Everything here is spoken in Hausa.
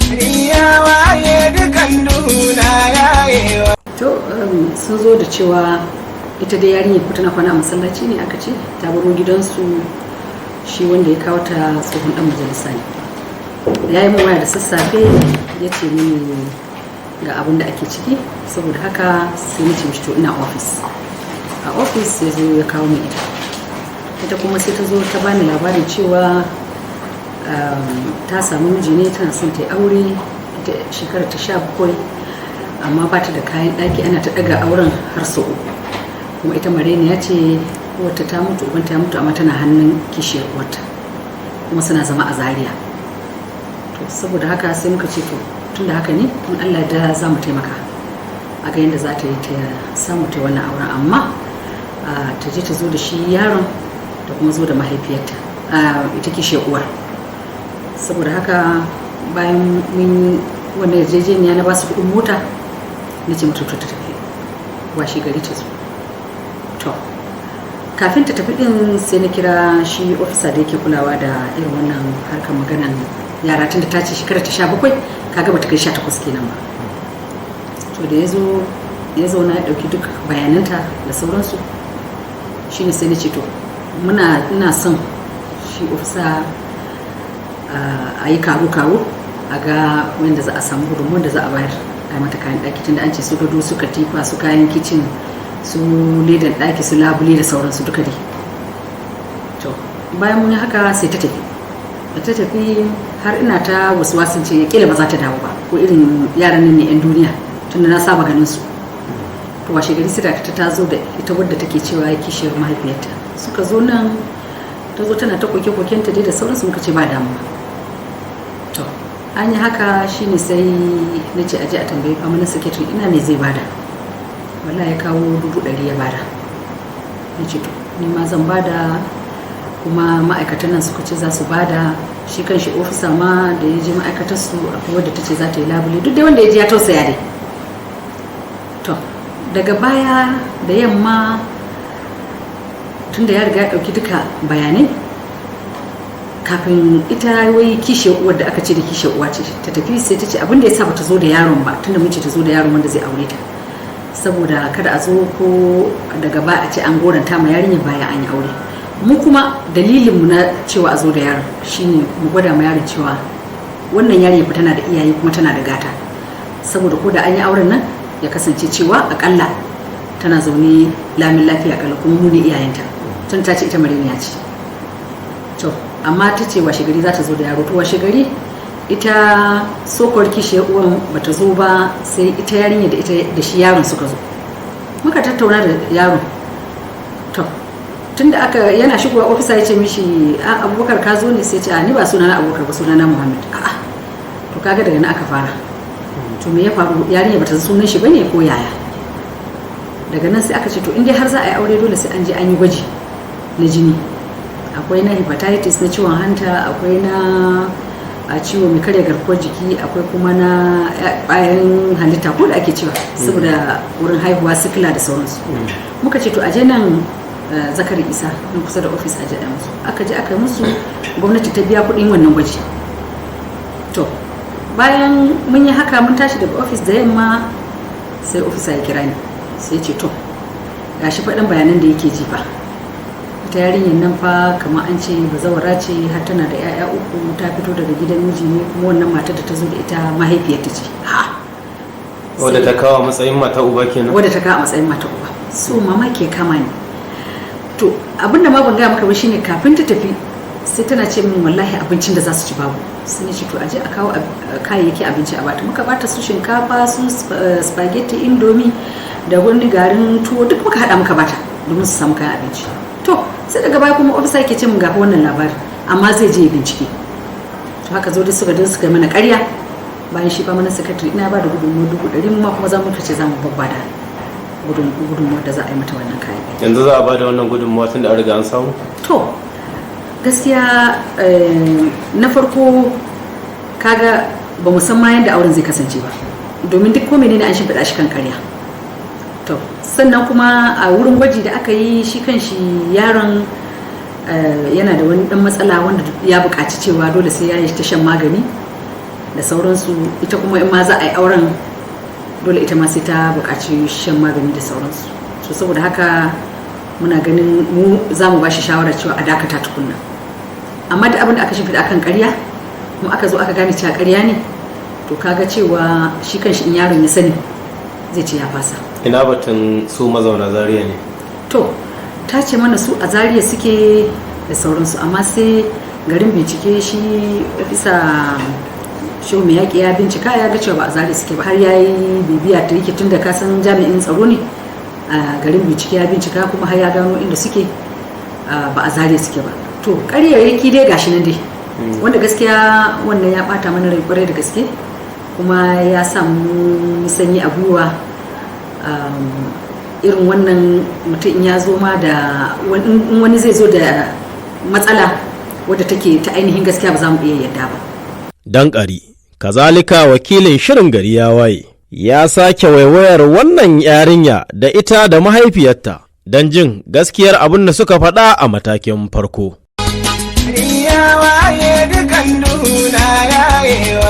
Ya waye dukan duna yayewa. To, sun zo da cewa ita dai yarinya ko tana kwana a masallaci ne, aka ce ta baro gidansu. Shi wanda ya kawo ta tsohon dan majalisa ne. Ya yi min waya da sassafe, ya ce mini ga abin da ake ciki. Saboda haka sai na ce mishi to, ina ofis. A ofis ya zo ya kawo min ita. Ita kuma sai ta zo ta bani labarin cewa ta samu miji ne, tana son ta yi aure. Ita shekarar ta 17, amma ba ta da kayan ɗaki. Ana ta ɗaga auren har sau uku. Kuma ita mareniya ce, wata ta mutu, ubanta ya mutu, amma tana hannun kishiyar uwarta, kuma suna zama a Zaria. To, saboda haka sai muka ce to, tunda haka ne, in Allah da za mu taimaka a ga yadda za ta yi ta samu ta wannan auren, amma ta je ta zo da shi yaron da kuma zo da mahaifiyarta, ita kishiyar uwar. Saboda haka bayan mun wannan yarjejeniya, na ba su kuɗin mota, na ce mata to, ta tafi, washe gari ta zo. To, kafin ta tafi din sai na kira shi ofisa da yake kulawa da irin wannan harkar maganan yara, tun da ta ce shekara ta 17, kaga bata kai 18 kenan ba. To, da ya zo ya zauna ya ɗauki duk bayananta da sauransu, shine sai na ce to, ina son shi ofisa a yi karo-karo a ga wanda za a samu gudunmuwan da za a bayar a yi mata kayan ɗaki, tunda an ce su gado, su katifa, su kayan kicin, su ledan ɗaki, su labule da sauransu duka dai. To, bayan mun yi haka sai ta tafi. Da ta tafi, har ina ta wasu wasun ce kila ba za ta dawo ba, ko irin yaran nan ne 'yan duniya, tunda na saba ganin su. To, washe gari sai da ta zo da ita wadda take cewa kishiyar mahaifiyarta. Suka zo nan, ta zo tana ta koke-kokenta dai da sauransu. Muka ce ba damuwa. To, an yi haka, shine sai na ce aje a tambayi permanent secretary ina me zai bada. Wallahi ya kawo 100,000 ya bada. Na ce to, ni ma zan bada, kuma ma'aikatan nan suka ce za su bada. Shi kan shi ofisa ma da ya je ma'aikatar su, akwai wadda ta ce za ta yi labule. Duk dai wanda ya ji ya tausaya dai. To, daga baya da yamma, tunda ya riga ya ɗauki duka bayanai, kafin ita wai kishiyar uwar da aka ce da kishiyar uwa ce ta tafi, sai ta ce abin da ya sa bata zo da yaron ba, tunda mun ce ta zo da yaron wanda zai aure ta, saboda kada a zo ko daga baya a ce an goranta ma yarinyar bayan an yi aure. Mu kuma dalilin mu na cewa a zo da yaron shine mu gwada ma yaron cewa wannan yarinya fa tana da iyaye kuma tana da gata, saboda ko da an yi auren nan ya kasance cewa akalla tana zaune lamin lafiya akalla, kuma mu ne iyayenta, tun ta ce ita mareniya ce. To, amma ta ce washe gari za ta zo da yaro. To, washe gari ita sokowar kishiyar uwan bata zo ba, sai ita yarinya da ita da shi yaron suka zo. Muka tattauna da yaron. To, tunda aka yana shigowa ofisa ya ce mishi, "A, Abubakar, ka zo ne?" Sai ce, "A, ni ba sunana Abubakar ba, sunana Muhammad." A'a, to kaga daga nan aka fara. To, me ya faru? Yarinya bata san sunan shi bane ko yaya? Daga nan sai aka ce to, in dai har za a yi aure, dole sai an je an yi gwaji na jini. Akwai na hepatitis, na ciwon hanta, akwai na a ciwo mai karya garkuwar jiki, akwai kuma na ƙwayan halitta ko da ake cewa saboda wurin haihuwa, sikila da sauransu. Muka ce to, aje nan Zakari Isa nan kusa da ofis, aje a musu. Aka je aka yi musu, gwamnati ta biya kuɗin wannan gwaji. To, bayan mun yi haka, mun tashi daga ofis da yamma, sai ofisa ya kira ni, sai ce to, gashi faɗin bayanan da yake ji fa, ita yarinyar nan fa kamar an ce bazawara ce, har tana da 'ya'ya uku, ta fito daga gidan miji ne, kuma wannan matar da ta zo da ita mahaifiyarta ce. Ha. Wadda ta kawo a matsayin mata uba kenan? Wadda ta kawo a matsayin mata uba. So mamaki ya kama ni. To, abinda ma ban gaya maka ba shine, kafin ta tafi sai tana ce min wallahi abincin da za su ci babu. Sai na ce to, aje a kawo kayayyakin abinci a bata. Muka bata su shinkafa, su spaghetti, Indomie da wani garin tuwo, duk muka hada muka bata domin su samu kayan abinci. To, sai daga baya kuma ofisa yake ce mun gafa wannan labarin, amma zai je ya bincike. To, haka zo dai suka din suka yi mana ƙarya. Bayan shi permanent secretary ina ba da gudunmuwa 100,000, mu ma kuma za mu ce za mu babbada gudunmuwa da za a yi mata wannan kayan. Yanzu za a ba da wannan gudunmuwa tun da an riga an samu? To, gaskiya na farko kaga ba mu san ma yadda auren zai kasance ba, domin duk ko menene an shimfiɗa shi kan karya. To, sannan kuma a wurin gwaji da aka yi, shi kan shi yaron yana da wani dan matsala wanda ya buƙaci cewa dole sai ya yi ta shan magani. Da sauransu. Ita kuma in ma za a yi auren, dole ita ma sai ta buƙaci shan magani da sauransu. So saboda haka muna ganin mu za mu ba shi shawara cewa a dakata tukunna. Amma da abin da aka shimfiɗa akan ƙarya, kuma aka zo aka gane cewa ƙarya ne, to kaga cewa shi kanshi in yaron ya sani zai ce ya fasa. Ina batun su mazauna Zaria ne? To, ta ce mana su a Zaria suke da sauransu, amma sai garin bincike shi bisa shehu mai yaƙi ya bincika ya ga cewa ba a Zaria suke ba. Har ya yi bibiya ta yake, tun da kasan jami'in tsaro ne, a garin bincike ya bincika kuma har ya gano inda suke, ba a Zaria suke ba. To, ƙaryayyaki dai gashi nan dai, wanda gaskiya wannan ya ɓata mana rai kwarai da gaske, kuma ya samu sanyi a gwiwa. Irin wannan mutum in ya zo ma da in wani zai zo da matsala wadda take ta ainihin gaskiya, ba za mu iya yadda ba. Dankari. Kazalika wakilin shirin Gari Ya Waye ya sake waiwayar wannan yarinya da ita da mahaifiyarta don jin gaskiyar abin da suka faɗa a matakin farko. Gari ya waye, dukan duhu na yayewa.